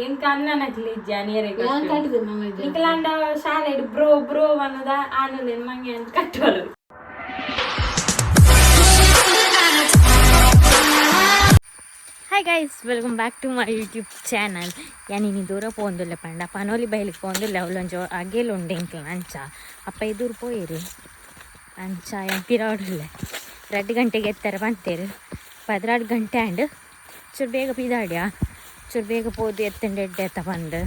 ಇಂಕ ಅನ್ನನಕ್ಲಿ ಜಾನಿಯರೆ ನಿಕಲಾಂಡ ಶಾಲೆ bro bro ಅನ್ನದ ಆನಂದ ಮಂಗೆ ಅಂತ ಕಟ್ಟೋಳು. Hi guys, welcome back to my YouTube channel. ಯಾನಿನಿ ದೂರ ಪೋಂದುಲ್ಲೆ ಪಂಡ ಪನೋಲಿ ಬೈಲಿಗೆ ಪೋಂದುಲ್ಲೆ, ಅವಲೊಂಜಿ ಅಗೇಲು ಉಂಡೆ ಇಂಕ್ಲ ಅಂಚ ಅಪ್ಪ ಎದುರು ಪೋಯಿರಿ. ಅಂಚ ಯಾನ್ ಪಿರಾಡುಲ್ಲೆ. 2 ಗಂಟೆಗೆ ಎತ್ತರ ಬಂತೇರು. 12 ಗಂಟೆ ಆಂಡ್. ಚೂರು ಬೇಗ ಪಿದಾಡ್ಯಾ, ಚೂರು ಬೇಗ ಪೋದು ಎತ್ತಂಡೆ ಎಡ್ಡೆ ಎತ್ತ ಬಂದು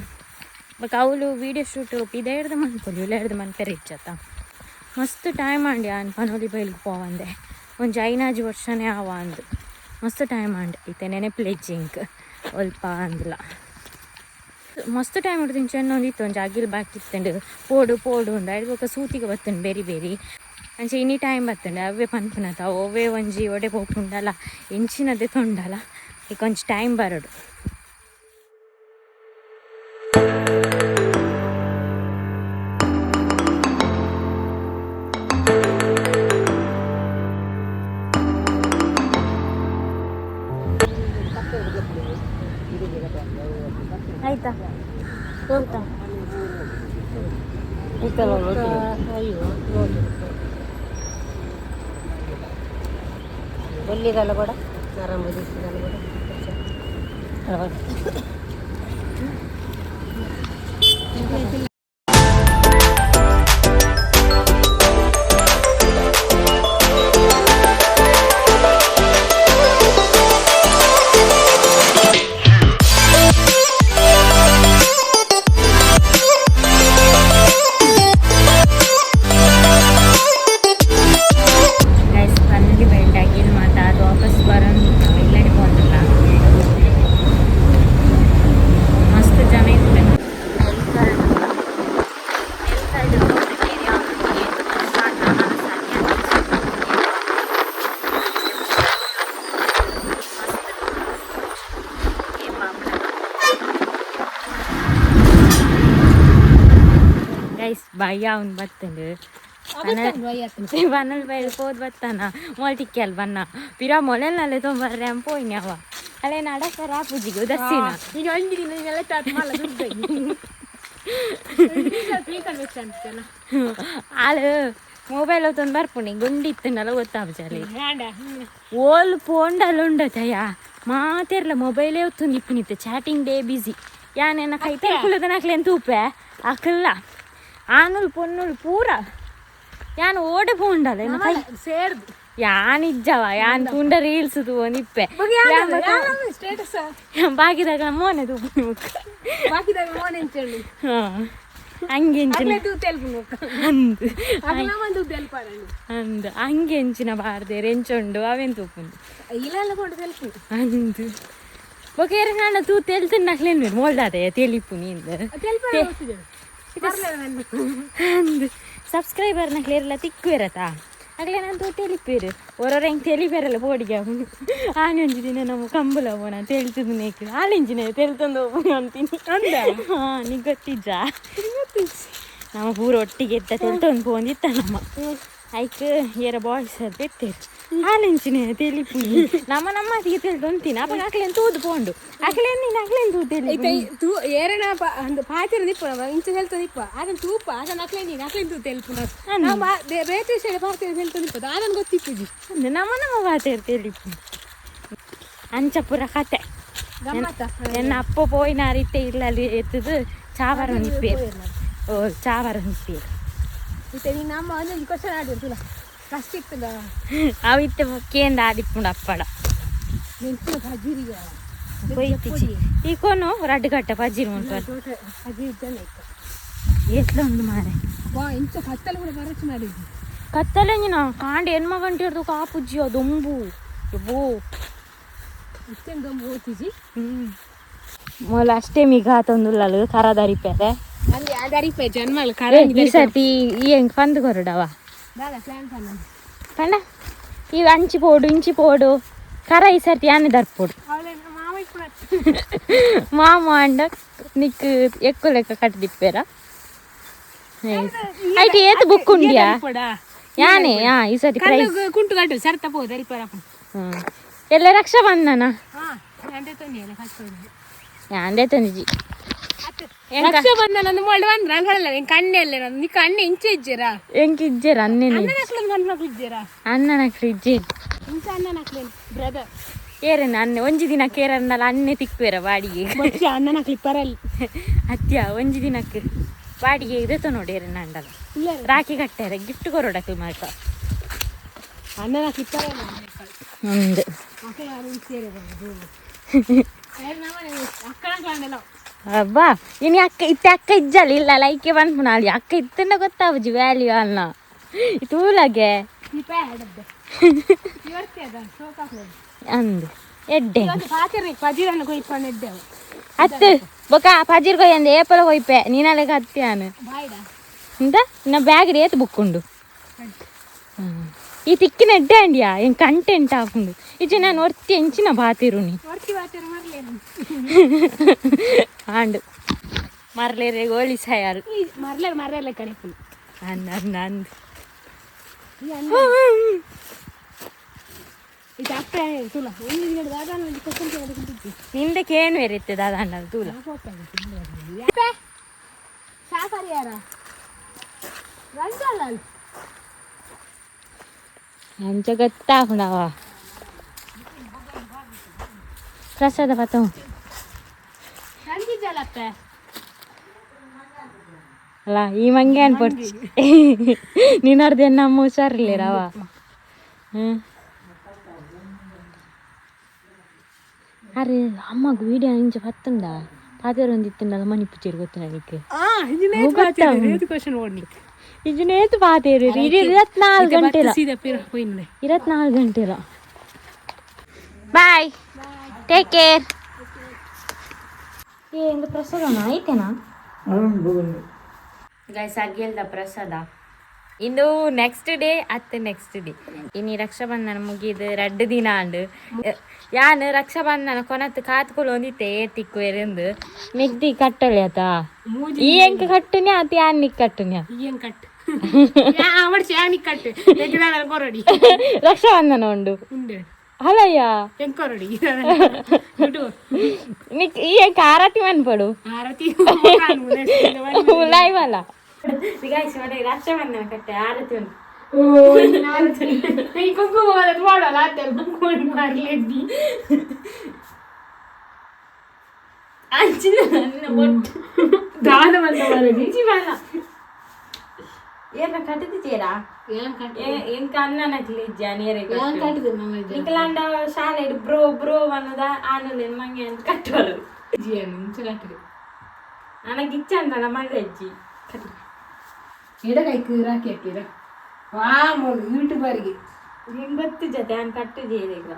ಬಟ್ ಅವಳು ವೀಡಿಯೋ ಶೂಟ್ ಪಿದಾಡ್ದು ಮನ್ಪೊಲಿ, ಉಲ್ಲಾಡ್ದು ಮನ್ಪೆರೆ ಇಚ್ಚತ್ತ. ಮಸ್ತ್ ಟೈಮ್ ಆಂಡ್ ಯಾನ್ ಪನೋಲಿ ಬೈಲಿಗೆ ಪೋವಂದೆ. ಒಂಜಿ ಐನಾಜಿ ವರ್ಷನೇ ಆವ ಅಂದು. ಮಸ್ತ್ ಟೈಮ್ ಆಂಡ್. ಇತ್ತೆ ನೆನಪುಲೆಜ್ಜಿ ಇಂಕ್ ಒಲ್ಪ ಅಂದ್ಲ. ಮಸ್ತ್ ಟೈಮ್ ಹಿಡ್ದು ಚೆನ್ನೊಂದಿತ್ತು. ಒಂಜಿ ಅಗಿಲ್ ಬಾಕಿ ಇತ್ತಂಡು, ಪೋಡು ಪೋಡು ಉಂಡು. ಐಡ್ ಬೊಕ್ಕ ಸೂತಿಗೆ ಬತ್ತಂಡು ಬೇರಿ ಬೇರಿ. ಅಂಚೆ ಇನಿ ಟೈಮ್ ಬತ್ತಂಡು. ಅವೇ ಪನ್ಪುನತ ಒವ್ವೇ ಒಂಜಿ ಒಡೆ ಪೋಪುಂಡಲ, ಎಂಚಿನದೇ ತೊಂಡಲ ಈಗ ಒಂಜಿ ಟೈಮ್ ಬರೋಡು. ಆಯ್ತಾ? ಹೋಗ್ತಾ. ಬೊಲ್ಲಿದಲ್ಲ ಕೂಡ ನರಂಬು ದಿಸಿದಲ್ಲ ಕೂಡ. ಗೈಸ್, ಪನೋಲಿ ಬೈಲ್ಡ್ ಅಗಿಲ್ ಮಾತ ಅದು ವಾಪಸ್ ಬರೋಣ. ನಾವು ಇಲ್ಲಡೆ ಪೋಂದಿಲ್ಲ. ಮಸ್ತ್ ಜನ ಇತ್ತು. ಗೈಸ್, ಭಯ ಅವ್ನು ಬತ್ತಂಡು. ಬನ್ನಲ್ ಬೈಲ್ ಪೋದು ಬತ್ತಾನ ಮೊಲ್ಟಿಕ್ಕಲ್ ಬನ್ನ ಪಿರ ಮೊಲೆಲ್ನಲ್ಲೇ ತೊಂಬರ್ರೆ ಪೋಯಿನಿ. ಅವ ಅಲ್ಲೇ ನಡಕರ ಪೂಜಿಗೆ ಉದಸ್ಸಿನ. ಈಗ ಒಂಜಿ ದಿನ ಎಲ್ಲ ಚಾಟ್ ಮಲ್ಲ ದುಡ್ಡು. ಆಳು ಮೊಬೈಲ್ ಹೊತ್ತೊಂದು ಬರ್ಪುಣಿ ಗುಂಡಿತ್ತನಲ್ಲ ಗೊತ್ತಾಪಜಾಲಿ. ಓಲ್ ಪೋಂಡಲ್ಲ ಉಂಡತಯ್ಯ, ಮಾತೆರ್ಲ ಮೊಬೈಲೇ ಹೊತ್ತೊಂದು ಇಪ್ಪುನಿತ್ತು. ಚಾಟಿಂಗ್ ಡೇ ಬಿಸಿ. ಯಾನೇನ ಕೈ ಕುಲದನಕ್ಲೇನು ತೂಪೆ ಅಕಲ್ಲ ಆನುಲ್ ಪೊನ್ನುಲ್ ಪೂರ. ಯಾನ್ ಓಡೆ ಪೋಂಡಲ್ಲ ಎನ್ನ ಕೈ. ಸೇರ್ದು. ಯಾನ್ ಇಜ್ಜವ, ಯಾನ್ ತುಂಡ ರೀಲ್ಸ್ ತೂವೊಂದಿಪ್ಪೆ. ಸ್ಟೇಟಸ್. ಬಾಕಿದಾಗ ಮೋನೆ ತೂಪುನಿ ಮುಕ್ಕ. ಬಾಕಿದಾಗ ಮೋನೆ ಅಂತೇಳಿ. ಹಾ, ಹಂಗೆಂಚಿನ ಅಗ್ಲೆ ತೂ ತೆಲ್ಪು. ಅಂದು. ಅಗ್ಲ ಒಂದು ತೆಲ್ಪಾರಂడి. ಅಂದು, ಹಂಗೆಂಚಿನ ಬಾರ್ದೆ ಎಂಚುಂಡು ಅವೇನು ತೂಪುಂಡು. ಇಲ್ಲ ಕೊಂಡು ತೆಲ್ಪು. ಅಂದು, ಬೊಕ ಏರ ತೂ ತೆಲ್ತಿನ್ನಕ್ಲೇನು ಮೋಲ್ದಾದೆ ತೆಲಿಪು ನೀಂದು. ತೆಲ್ಪಾರ. ಅಂದು, ಸಬ್ಸ್ಕ್ರೈಬರ್ನಕ್ಲೆ ಇರಲ್ಲ ತಿಕ್ಕು ಇರತ್ತಾ ಅಗ್ಲೆ ನಾನು ತೂ ತೆಲಿಪೇರು ಹೊರೊರ ಹೆಂಗೆ ತೆಲಿಪೇರಲ್ಲ ಬೋಡಿಗೆ. ಅವನು ಆನೆ ಒಂಜಿ ದಿನ ನಮ್ಮ ಕಂಬಳ ಹೋಣ ತೆಲ್ತದ ನೇಕ್ ಆಲೆಂಜಿನ ತೆಲ್ತಂದು ಹೋಗುನು ಅಂತೀನಿ. ಹಾಂ, ನಿಂಗೆ ಗೊತ್ತಿಜ್ಜಾ? ನಮ್ಮ ಪೂರ ಒಟ್ಟಿಗೆ ಎದ್ದ ತೆಲ್ತೊಂದು ಪೋಂದಿತ್ತ ನಮ್ಮ. ಐಕ್ ಏರ ಬಾಯ್ಸ್ ಅದು ಬೆತ್ತೇರು ಆಲೆಂಚಿನ ತೆಲಿಪು. ನಮ್ಮ ನಮ್ಮ ತೆಲ್ತೊಂತೀನಿ ಅಪ್ಪ ಅಕ್ಲೇನು ತೂದು ಪೋಂಡು ಅಕ್ಲೇನು ನೀನು ಅಕ್ಲೇನು ತೂ ತೆಲಿಪು. ತೂ ಏರಣ ಅಂದ್ ಪಾತಿರ ನಿಪ್ಪ ಇಂಚ ತೆಲ್ತ ನಿಪ್ಪ ಅದನ್ನ ತೂಪ ಅದನ್ನ ಅಕ್ಲೆ ನೀನು ಅಕ್ಲೇನ್ ತೂ ತೆಲ್ಪು. ನಾವು ಬೇತೆ ವಿಷಯ ಪಾತಿರ ತೆಲ್ತ ನಿಪ್ಪ ಅದನ್ನ ಗೊತ್ತಿಪ್ಪುಜಿ. ಅಂದು, ನಮ್ಮ ನಮ್ಮ ಬಾತೇರು ತೆಲಿಪು. ಅಂಚ ಪೂರ ಕತೆ. ಗಮ್ಮತ್ತ. ಎನ್ನ ಅಪ್ಪ ಪೋಯಿನಾರಿತ್ತೆ ಇಲ್ಲಲ್ಲಿ ಎತ್ತದು ಚಾವರ ನಿಪ್ಪೇರು. ಓ, ಚಾವರ ನಿಪ್ಪೇರು. ಇತ್ತೆ ನೀನು ನಮ್ಮ ಒಂದೊಂದು ಕ್ವಶನ್ ಆಡಿರ್ತಲ್ಲ, ಕಷ್ಟ ಇತ್ತದ. ಅವು ಇತ್ತೆ ಕೇಂದ್ರ ಆದಿಪ್ಪುಂಡು ಅಪ್ಪಡ. ಮೆಂಚಿನ ಪಜಿರಿಗೆ. ಕೊಯ್ತಿಚಿ ಈ ಕೋನು ರಡ್ಡು ಗಟ್ಟ ಪಜ್ಜಿರು ಉಂಟು. ಪಜಿರಿ ಇದ್ದಂಗೆ ಇತ್ತು. ಎತ್ಲ ಉಂಡು ಮಾರೆ. ವಾ, ಇಂಚ ಕತ್ತಲು ಕೂಡ ಬರಚ್ ಮಾಡಿದ್ವಿ. ಕತ್ತಲೆಂಜಿನ ಕಾಂಡ ಎನ್ಮ ಗಂಟೆ ಹಿಡ್ದು ಕಾಪುಜ್ಜಿ ಅದೊಂಬು ಯಬ್ಬೋ. ಇಷ್ಟೇನು ದೊಂಬು ಹೋತಿಜಿ. ಹ್ಮ್, ಮೊಲ ಅಷ್ಟೇ ಆತೊಂದುಲ್ಲಲು ಕರದರಿಪೆರೆ. ಅಲ್ಲಿ ಅದರಿಪೆ ಜನ್ಮಲ್ ಕರ. ಈ ಸರ್ತಿ ಈ ಹೆಂಗ್ ಪಂದ್ ಕೊರಡವ. ದಾದ ಪ್ಲಾನ್ ಪನ್ನ? ಪಂಡ ಈ ಅಂಚಿ ಪೋಡು ಇಂಚಿ ಪೋಡು ಕರ. ಈ ಸರ್ತಿ ಯಾನೆ ದರ್ಪೋಡು. ಅವಳೆ ಮಾಮ ಇಪ್ಪುನ. ಮಾಮ ಅಂಡ ನಿಕ್ ఎక్కువ ಲೆಕ್ಕ ಕಟ್ಟದಿಪ್ಪೇರ. ಐಟ್ ಏತ್ ಬುಕ್ ಉಂಡ್ಯಾ ಯಾನೆ ಈ ಸತಿ ಪ್ರೈಸ್? ಕುಂಟು ಗಂಟು ಸರ್ತ ಪೋ ದರಿಪರ. ಎಲ್ಲ ರಕ್ಷಾ ಬಂಧನ. ಹಾ, ಅಂಡೆ ತೊಂದಿಯಲ್ಲ ಕಟ್ಕೊಂಡು. ಅಂದೇ ತಂದಿಜಿ. ರಕ್ಷಾಬಂಧನ ಅಂದ್ ಮೊಳ್ಳು ಬಂದ್ರ ನಾನು ಹೇಳಲ್ಲ, ನಿನ್ ಕಣ್ಣೆ ಅಲ್ಲ, ನೀ ಕಣ್ಣೆ ಇಂಚೆ ಇಜ್ಜೇರಾ? ಎಂಕ್ ಇಜ್ಜೆರ್ ಅನ್ನೇನೆ. ಅಣ್ಣನ ಅಕ್ಲನ್ ಮನ್ ಮಕ್ಳು ಇಜ್ಜೇರಾ? ಅಣ್ಣನ ಫ್ರಿಜ್. ಇಂಚ ಅಣ್ಣನ ಅಕ್ಲೇನ್ ಬ್ರದರ್. ಏರನ ಅಣ್ಣೆ ಒಂಜಿ ದಿನ ಕೇರನ್ನಲ ಅನ್ನೆ ತಿಕ್ಕುವೆರ ಬಾಡಿಗೆ. ಬಚ್ಚಿ ಅಣ್ಣನ ಅಕ್ಲಿ ಪರಲ್. ಅತ್ಯ ಒಂಜಿ ದಿನಕ್ಕೆ ಬಾಡಿಗೆ ಇದೆತ ನೋಡಿ ಏರನ್ನ ಅಂಡಲ. ಇಲ್ಲ. ರಾಖಿ ಕಟ್ಟಾರೆ ಗಿಫ್ಟ್ ಕೊರೋಡಕ್ಲು ಮಾರ್ಕ. ಅಣ್ಣನ ಅಕ್ಲಿ ಪರಲ್ಲ. ಒಂದು ಅಕ್ಕಳ ಸೇರೆ ಅಕ್ಕಳ. ಅಬ್ಬಾ, ಇನಿ ಅಕ್ಕ ಇತ್ತೆ ಅಕ್ಕ ಇಜ್ಜಲ್ಲ ಇಲ್ಲ ಲೈಕೆ ಪನ್ಪುನಾಳಿ ಅಕ್ಕ ಇತ್ತಂಡ ಗೊತ್ತಾವುಜಿ ವ್ಯಾಲ್ಯೂ ಅಲ್ಲ ತೂಲಗೆ. ಅಂದು ಎಡ್ಡೆ. ಪಜಿರನ್ನು ಕೊಯ್ಕೊಂಡು ಎಡ್ಡೆವು. ಅತ್ತು ಬೊಕ ಪಜಿರ್ ಕೊಯ್ ಅಂದೆ ಏಪಲ ಕೊಯ್ಪೆ ನೀನಲೆಗ ಅತ್ಯಾನು. ಬಾಯ್ಡ. ಎಂತ ನಾ ಬ್ಯಾಗ್ ಏತ್ ಬುಕ್ ಉಂಡು ಈ ತಿಕ್ಕಿನ ಎಡ್ಡೆ ಅಂಡಿಯಾ ಏನ್ ಕಂಟೆಂಟ್ ಆಪುಂಡು ಇಜ್ಜಿ ನಾನು ಒರ್ತಿ ಎಂಚಿನ ಬಾತಿರುನಿ. ಒರ್ತಿ ಬಾತಿರು ಮರ್ಲೇನು. ಆಂಡು ಮರ್ಲೇರೆ ಗೋಲಿ ಸಾಯಾರು. ಈ ಮರ್ಲೆ ಮರ್ಲೆ ಕಡೆಪುನು. ಅಂದ ಅಂದ ಅಂದ್. ಇದು ಅಪ್ಪೆ ತುಲ ಒಂದು ದಿನ ದಾದಾನ ಒಂದು ಕ್ವಶನ್ ಕೇಳೋದಕ್ಕೆ. ನಿಂದ ಕೇನು ಎರಿತ್ತೆ ದಾದ ಅಣ್ಣ ತೂಲ. ಸಾಫರಿಯಾರ ರಂಜಾಲಾಲ್. ಅಂಚ ಗೊತ್ತಾಪುಂಡವ ಪ್ರಸಾದ ಪತ್ತ. ರಂಜಿಜಾಲಪ್ಪೆ. ಅಲ್ಲ ಈ ಮಂಗೆ ಅನ್ಪೊಡ್ಚಿ ನೀನರ್ದು ನಮ್ಮ ಹುಷಾರಿಲ್ಲೇರವ. ಹ್ಞೂ ಅರೆ ಅಮ್ಮಗ್ ವೀಡಿಯೋ ಇಂಚ ಪತ್ತುಂಡ ಪಾತೆರ ಒಂದಿತ್ತುಂಡಲ್ಲ ಮಣಿಪುಚೇರು ಗೊತ್ತು ನನಗೆ. ಆ ಇದು ಕ್ವಶನ್ ಓಡ್ನಿ. ಇಜುನೇತು ಪಾತೇರು ಇಡೀ 24 ಗಂಟೆ. ಸೀದಾ ಪಿರ ಹೋಯ್ನೆ. 24 ಗಂಟೆ. Bye, take care. ಏ ಒಂದು ಪ್ರಸಾದನ ಆಯ್ತೇನಾ ಗೈಸ್? ಅಗ್ಗೆಲ್ದ ಪ್ರಸಾದ. ಇಂದು ನೆಕ್ಸ್ಟ್ ಡೇ ಅತ್ತೆ ನೆಕ್ಸ್ಟ್ ಡೇ ಇನಿ ರಕ್ಷಾಬಂಧನ ಮುಗಿದು 2 ದಿನ ಅಂಡು. ಯಾನ್ ರಕ್ಷಾಬಂಧನ ಕೊನತ್ತು ಕಾತ್ಕೊಳ್ಳೊಂದಿತ್ತೆ ಏ ತಿಕ್ಕು ಎರೆಂದು ಮೆಗ್ದಿ ಕಟ್ಟಳೆ ಆತ. ಈ ಎಂಕ ಕಟ್ಟುನ್ಯಾ ಆತ ಯಾನ್ ನಿಕ್ ಕಟ್ಟುನ್ಯಾ? ಏನ್ ಕಟ್ ಅವಡ್ ಚಾನಿ ಕಟ್ ಎಗ್ದಾಳ ಕೊರಡಿ. ರಕ್ಷಾಬಂಧನ ಉಂಡು. ಉಂಡೆ. ಅಲ್ಲಯ್ಯ. ಹೆಂಗ್ ಕೊರಡಿ? ನಿಕ್ ಈ ಎಂಕ ಆರತಿ ಮನ್ಪಡು. ಆರತಿ. ಲೈವ್ ಅಲ್ಲ ಗೈಸ್, ರಕ್ಷಾಬಂಧನ ಕಟ್ಟೆ ಆರತಿ ಉಂಟು. ಈ ಕುಂಕುಮ ಮಾಡಲ್ಲ ಆತ ಕುಂಕುಮ ಮಾರ್ಲೇದ್ದಿ. ಅಂಚಿನ ನನ್ನ ಒಟ್ಟು. ದಾನ ಬಂದ ಮಾರದಿ. ಏರ್ನ ಕಟ್ಟುತ್ತೀರಾ? ಏನ್ ಕಟ್? ಎಂಕ ಅಣ್ಣನಕ್ಲಿ ಇಜ್ಜಾನ್ ಏರೆ. ಏನ್ ಕಟ್ಟಿದೆ ನಮ್ಮ? ನಿಕಲಾಂಡ ಶಾಲೆ ಬ್ರೋ ಬ್ರೋ ಅನ್ನೋದ ಆನಲೆ ಮಂಗೆ ಅಂತ ಕಟ್ಟೋಳು. ಜಿಯನ್ ಮುಂಚೆ ಕಟ್ಟಿದೆ. ನನಗೆ ಇಚ್ಛ ಅಂತಲ್ಲ ಮಳ್ಳೆಜ್ಜಿ. ಎಡಗೈಕ್ ರಾಕಿ ಹಾಕಿರ ವಾ ಮೋಳು ಯೂಟ್ಯೂಬರ್ಗೆ. ನಿಂಗೆ ಗೊತ್ತು ಜೊತೆ ನಾನು ಕಟ್ಟು ಜೇರಿಗ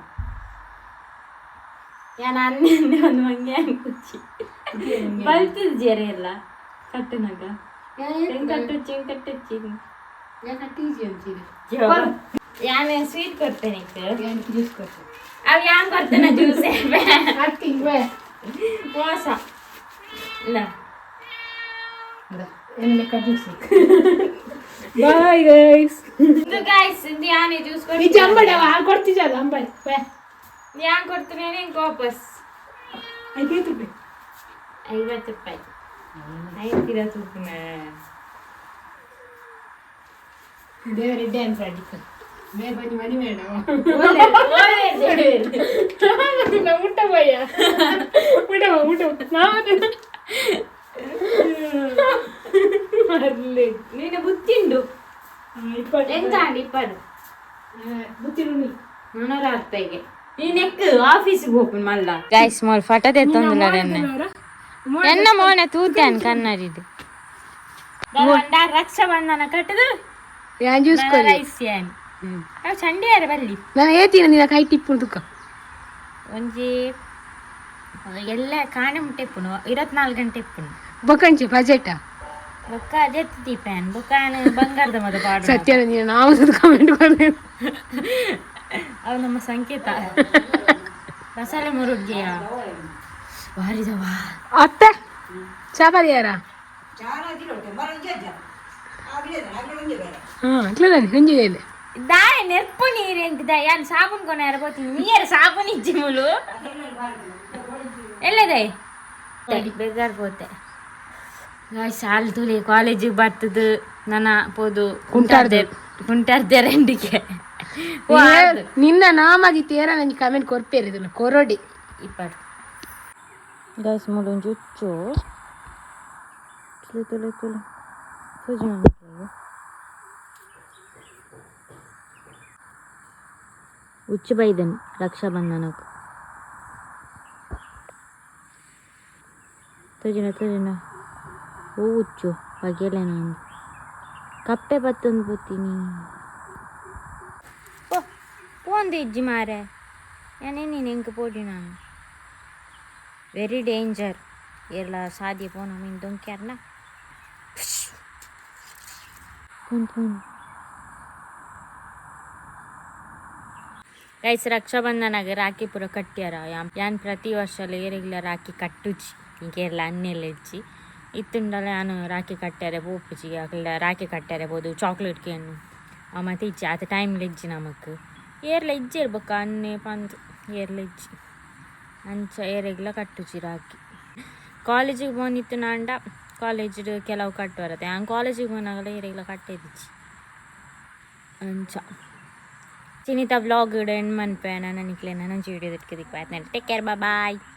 ಯಾನ್ ಅನ್ನೆ ಒಂದು ಮಂಗೆ ಕುಚ್ಚಿ ಬಲ್ತದ ಜೇರೆ ಎಲ್ಲ ಕಟ್ಟುನಾಗ ಹೆಂಗ್ ಕಟ್ಟುಚ್ಚಿ ಹೆಂಗ್ ಕಟ್ಟುಚ್ಚಿ. ಯಾನ್ ಸ್ವೀಟ್ ಕೊಡ್ತೇನೆ. ಜ್ಯೂಸ್ ಕೊಡ್ತೇನೆ. ಅವ್ ಯಾನ್ ಕೊಡ್ತೇನೆ ಜ್ಯೂಸ್. ಅತ್ತಿಂಗ್. ಮೋಸ ಇಲ್ಲ. ಎಲ್ಲ ಜ್ಯೂಸ್. Bye guys. ಇದು ಗೈಸ್, ಇದು ಯಾನೇ ಜ್ಯೂಸ್. ನಿಜ ಅಂಬಡೆ ಹಾಲು ಕೊಡ್ತಿದ್ದಲ್ಲ ಅಂಬಡೆ ಬೇ. ಯಾನ್ ಕೊಡ್ತೇನೆ ನಿಂಗೆ ವಾಪಸ್. 50 ರೂಪಾಯಿ. 50 ರೂಪಾಯಿ ಐತಿರ ತೂಪುನ. ದೇವರ ಡ್ಯಾನ್ಸ್ ಆಡಿತ್ತು ಬೇ ಬನ್ನಿ ಮನಿ ಮೇಡ ಮುಟ್ಟ ಬಯ್ಯ ಮುಟ್ಟ ಮುಟ್ಟ ಮಾಮದ ಮರ್ಲೆ. ನೀನು ಬುತ್ತಿಂಡು ಎಂತ ಅಂಡ್ ಇಪ್ಪಡು. ಬುತ್ತಿರುಣಿ. 400 ರೂಪಾಯಿಗೆ ನೀನ್ ಎಕ್ ಆಫೀಸಿಗೆ ಹೋಗ್ಪುನ್ ಮಲ್ಲ ಗೈಸ್ ಮೋಲ್ ಫಟ ತೆತ್ತೊಂದುಲ್ಲ ಎನ್ನ ಎನ್ನ ಮೋನೆ ತೂತಾನ್ ಕನ್ನಡಿಡ್ ರಕ್ಷಾಬಂಧನ ಕಟ್ಟದು. ಯಾನ್ ಜ್ಯೂಸ್. ರೈಸ್ ಯಾನ್ ಅವು ಚಂಡಿಯಾರ ಬಲ್ಲಿ. ನಾನು ಏತೀನಿ ನಿನ್ನ ಕೈ ಟಿಪ್ಪು ತುಕ್ಕ. ಒಂಜಿ ಎಲ್ಲ ಕಾಣೆ ಮುಟ್ಟೆ ಇಪ್ಪುನು 24 ಗಂಟೆ ಇಪ್ಪುನು. ಬೊಕಂಚಿ ಬಜೆಟ್. ಬೊಕ್ಕ ಅಜೆತ್ ದೀಪನ್ ಬೊಕ್ಕ ಬಂಗಾರದ ಮದ ಪಾಡು. ಸತ್ಯ ನೀನು ನಾವು ಕಮೆಂಟ್ ಮಾಡ್ತೇನೆ. ಅವು ನಮ್ಮ ಸಂಕೇತ ಮಸಾಲೆ ಮುರುಗ್ಗೆಯ ವಾರಿದವಾ. ಅತ್ತೆ ಚಾಪರಿ ಯಾರ ಹಾಂ ಅಟ್ಲದಾನೆ ಒಂಜಿ ಇದೆ. ದಾಯ ನೆರ್ಪು ನೀರು ಎಂಕ್ ಯಾನ್ ಸಾಬೂನ್ ಕೊನ ಯಾರ ಬೋತೀನಿ ನೀರು ಸಾಬೂನ್ ಇಜ್ಜಿ ಮುಲು ಎಲ್ಲದೈ. ಬೇಜಾರ್ ಪೋತೆ. ಗಾಯ್ಸ್, ಶಾಲೆ ತುಲಿ ಕಾಲೇಜಿಗೆ ಬರ್ತದ ನನ್ನ ಪೋದು ಕುಂಟಾರ್ದೆ ಕುಂಟಾರ್ದೆ ರೆಂಡಿಗೆ. ನಿನ್ನ ನಾಮಾದಿತ್ತು ಏನ ನಂಗೆ ಕಮೆಂಟ್ ಕೊರ್ಪೇರು ಇದನ್ನ ಕೊರಡಿ. ಇಪ್ಪತ್ತು. ಗಾಯ್ಸ್, ಮೂಲೊಂಜಿ ಹುಚ್ಚು. ತುಲೆ ತುಲೆ ತುಲೆ ಸೂಜಿ. ಹುಚ್ಚು ಬೈದನ್ ರಕ್ಷಾಬಂಧನಕ್ಕೆ. ತೋಜಿನ ತೋಜಿನ ಹೂ ಹುಚ್ಚು ಬಗೆಲೆ. ನಾನು ಕಪ್ಪೆ ಬತ್ತೊಂದು ಪೋತೀನಿ. ಪೋ ಪೋಂದು ಇಜ್ಜಿ ಮಾರೆ. ನೀನು ಎಂಕ್ ಪೋಡಿ ನಾನು. Very danger. ಏರ್ಲ ಸಾದಿಯ ಪೋನ ಮೀನು ದೊಂಕ್ಯಾರ್ನ. Phone phone. Guys, ರಕ್ಷಾಬಂಧನಾಗ ರಾಖಿ ಪೂರ ಕಟ್ಟ್ಯಾರ. ಯಾನ್ ಪ್ರತಿ ವರ್ಷ ಏರೆಗ್ಲ ರಾಖಿ ಕಟ್ಟುಜಿ. ಕೇರಳ ಅನ್ನೆಲ್ಲ ಇಜ್ಜಿ ಇತ್ತುಂಡಲ ಯಾನು ರಾಖಿ ಕಟ್ಟ್ಯಾರೆ ಪೋಪುಜಿ. ಅಕಲ್ಡ ರಾಖಿ ಕಟ್ಟ್ಯಾರೆ ಪೋದು ಚಾಕ್ಲೇಟ್ ಕೇನು ಆ ಮತ್ತೆ ಇಜ್ಜಿ. ಆತ ಟೈಮ್ ಇಜ್ಜಿ ನಮಕ್. ಏರ್ಲ ಇಜ್ಜಿ ಬೊಕ್ಕ ಅನ್ನೆ ಪಂದ್ ಏರ್ಲ ಇಜ್ಜಿ. ಅಂಚ ಏರೆಗ್ಲ ಕಟ್ಟುಜಿ ರಾಖಿ. ಕಾಲೇಜಿಗೆ ಪೋನಿತ್ತು ನಾಂಡ ಕಾಲೇಜ್ ಕೆಲವು ಕಟ್ಟುವರತ್ತೆ. ಯಾನ್ ಕಾಲೇಜಿಗೆ ಪೋನಾಗಲ ಏರೆಗ್ಲ ಕಟ್ಟೆದಿಜ್ಜಿ. ಅಂಚ ಚಿನಿತ ವ್ಲಾಗ್ ಎಂಡ್ ಮನ್ಪೆ. ನಾನು ನಿಕ್ಲೆ ನನ್ನ ವಿಡಿಯೋ. Take care, bye.